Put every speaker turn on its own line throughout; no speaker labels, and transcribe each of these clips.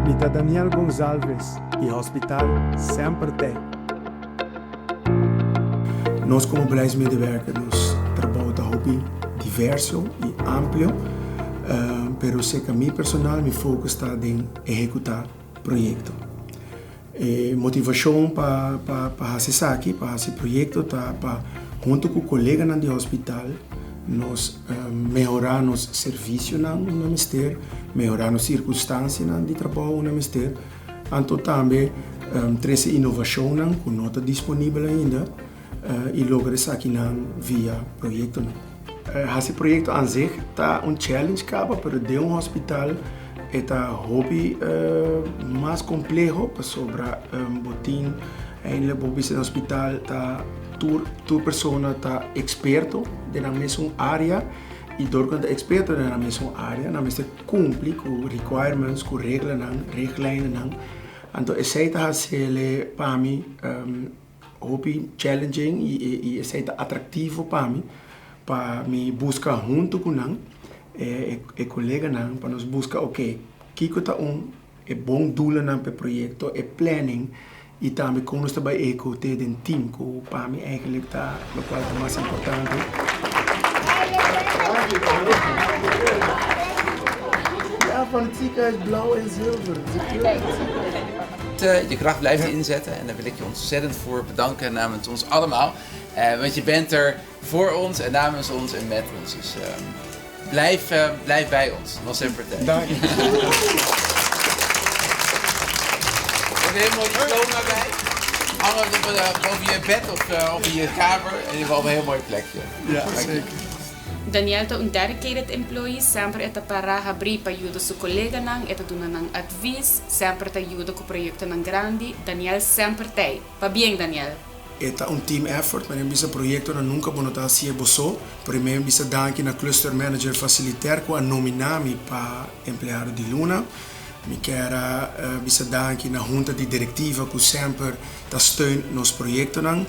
Mi ta Daniel Gonzalves y Hospital semper t'ey.
Nos como beleidsmedewerker nos trabou ta hopi diverso y amplio, pero seca mi personal mi focus ta den ehecuta proyecto. E motivacion pa pa haci esaki, pa haci proyecto ta pa hunto cu coleganan di hospital nos mehora nos servicionan unda mester, mehora nos circunstancianan di trabou unda mester, anto tambe trece innovacionnan cu no ta disponibel ainda y logra esakinan via proyectonan. Haci proyecto aan zich ta un challenge caba, pero den un hospital e ta hopi mas compleho pasobra bo tin eindelijk bo bisa den hospital ta tur tur persona ta experto den nan mesun area y dor cu nan ta experto den nan mesun area nan mester cumpli cu requirements cu reglanan richtlijnennan anto esey ta haciele pa mi Hopi challenging y esey ta atractivo pa mi, pa mi busca hunto cu nan, e coleganan, pa nos busca ok, kico ta un e bon doelennan pa e proyecto, e planning y tambe con nos ta bay ehecute den team cu pa mi eigenlijk ta locual ta mas importante. Ja, van het ziekenhuis blauw en zilver.
Je kracht blijft inzetten en daar wil ik je ontzettend voor bedanken namens ons allemaal. Uh, want je bent er voor ons en namens ons en met ons. Dus uh, blijf, uh, blijf bij ons. Nos semper t'ey.
Dank je.
We hebben een heel mooi diploma bij. Hangen op, boven je bed of, of in je kamer. In ieder geval een heel mooi plekje.
Ja, zeker.
Daniel ta un dedicated employee, semper e ta para habrí pa yuda su koleganan, e ta duna nan advis, semper ta yuda ku proyektonan grandi. Daniel semper t'ei. Pabien Daniel!
E ta un team effort, manera mi bisa proyektonan nunka bo no ta hasié bo so. Primé mi bisa danki na Cluster Manager Facilitair ku a nominá mi pa empleado di luna. Mi kier a bisa danki na Hunta di Direktiva ku semper ta steun nos proyektonan.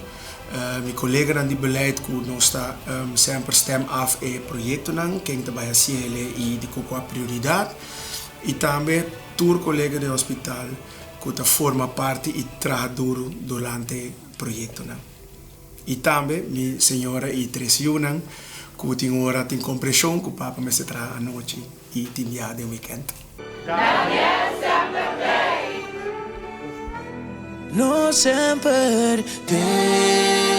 Mi koleganan di beleid ku nos ta semper stem af e proyektonan, ken ta bai hasiele i di ku kua prioridat. I tambe tur kolega di hospital ku ta forma parti i traha duru durante proyektonan. I tambe mi señora i tres yunan ku tin ora tin komprenshon ku papa mester traha anochi i tin biaha den wikènt.
Daniel semper t'ei.
No semper t'ei.